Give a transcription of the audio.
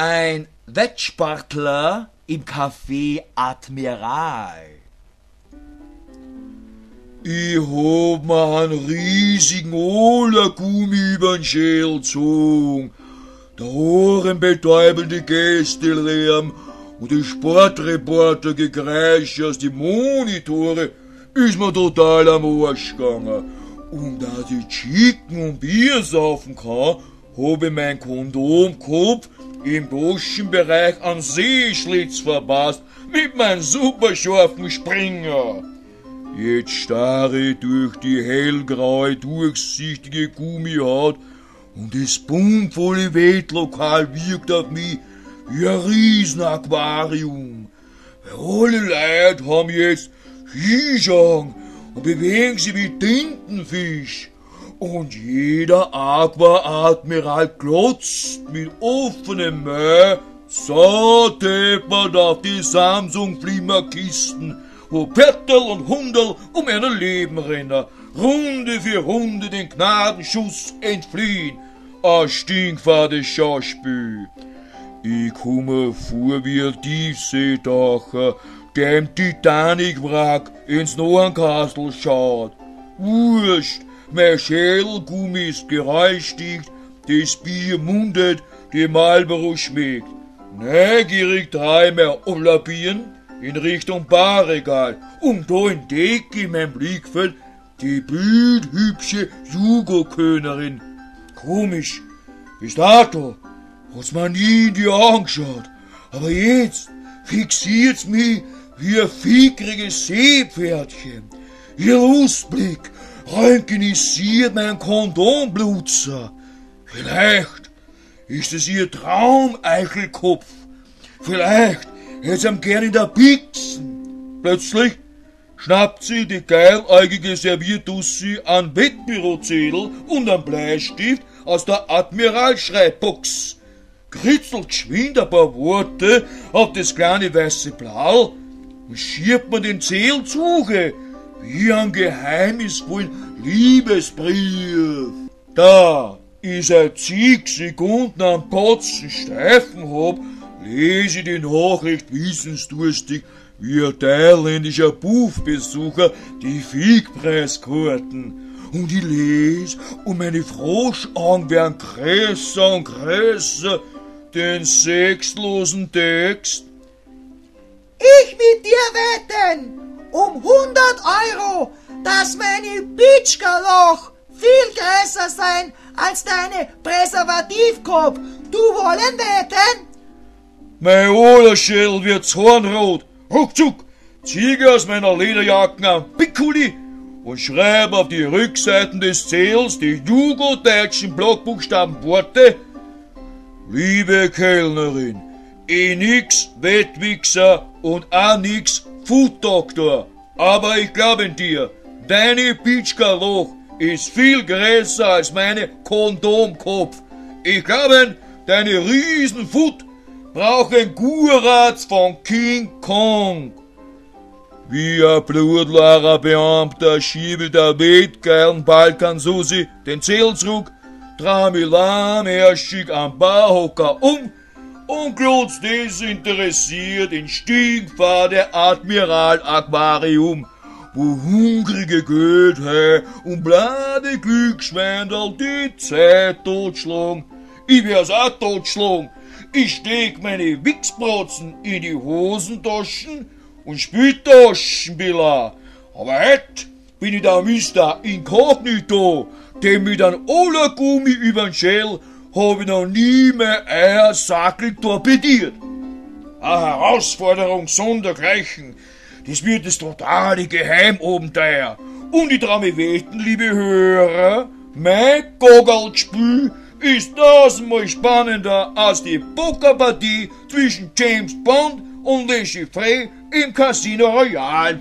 Ein Wettsportler im Café Admiral. Ich hab mir einen riesigen Olergummi übern Schädel gezogen. Der ohrenbetäubende Gästelärm und die Sportreporter Gekreisch aus die Monitore ist mir total am Arsch gegangen. Und dass ich Chicken und Bier saufen kann, hab ich mein Kondomkopf im Taschenbereich an Seeschlitz verpasst mit meinem superscharfen Springer. Jetzt starre ich durch die hellgraue, durchsichtige Gummihaut und das bummvolle Wettlokal wirkt auf mich wie ein Riesenaquarium. Weil alle Leute haben jetzt Hischaugen und bewegen sich wie Tintenfisch. Und jeder Aqua-Admiral glotzt mit offenem Maul so deppert auf die Samsung-Flimmerkisten, wo Pertel und Hunderl um ihr Leben rennen, Runde für Runde den Gnadenschuss entfliehen. Ein stinkfades Schauspiel. Ich komme vor wie ein Tiefseetaucher, der im Titanic-Wrack ins Nornkastel schaut. Wurscht, mein Schädelgummi ist geräuschdicht, das Bier mundet, die Marlboro schmeckt. Neugierig dreh ich mein Oller-Birn in Richtung Barregal und da entdecke ich in meinem Blickfeld die bildhübsche Jugo-Könnerin. Komisch, bis dato hat's mir nie in die Augen geschaut, aber jetzt fixiert's mich wie ein fickriges Seepferdchen. Ihr Lustblick röntgenisiert mein Kondomblutzer. Vielleicht ist es ihr Traumeichelkopf. Vielleicht hätt's ihm gern in der Pixen. Plötzlich schnappt sie die geiläugige Serviertussi an Wettbürozettel und an Bleistift aus der Admiralschreibbox, kritzelt geschwind ein paar Worte auf das kleine weiße Blau und schiebt mir den Zettel zu, wie einen geheimnisvollen Liebesbrief. Da ich seit zig Sekunden am Kotzen steifen hab, lese ich die Nachricht wissensdurstig wie ein thailändischer Puffbesucher die Fickpreiskarten. Und ich les und meine Froschaugen werden größer und größer, den sexlosen Text. Ich mit dir wetten um 100 Euro, dass meine Bitschkerloch viel größer sein als deine Präservativkopf. Du wollen wetten? Mein Oberschädel wird zornrot. Ruckzuck zieh ich aus meiner Lederjacke ein Piccoli und schreib auf die Rückseiten des Zähls die jugodeutschen Blockbuchstaben Worte: Liebe Kellnerin, eh nix Wettwichser und auch nix Food-Doktor, aber ich glaub in dir, deine Pitschka-Loch ist viel größer als meine Kondomkopf. Ich glaube, deine Riesenfoot brauchen Guratz von King Kong. Wie ein blutleerer Beamter schiebe der wettgeilen Balkansusi den Zettel zurück, dreh mich lahmärschig am Barhocker um und glotzt desinteressiert in stinkfade Admiral Aquarium, wo hungrige Goethe und blade Glücksschwendel die Zeit totschlagen. Ich wär's auch totschlagen. Ich steck meine Wichsprotzen in die Hosentaschen und Spieltaschenbilla. Aber heut bin ich der Mister Inkognito, dem mit einem Olergummi übern Schädel hab ich noch nie mehr Eiersackel torpediert. Eine Herausforderung sondergleichen. Das wird das totale Geheimabenteuer. Und ich trau mich wetten, liebe Hörer, mein Goggelspiel ist tausendmal spannender als die Pokerpartie zwischen James Bond und Le Chiffre im Casino Royale.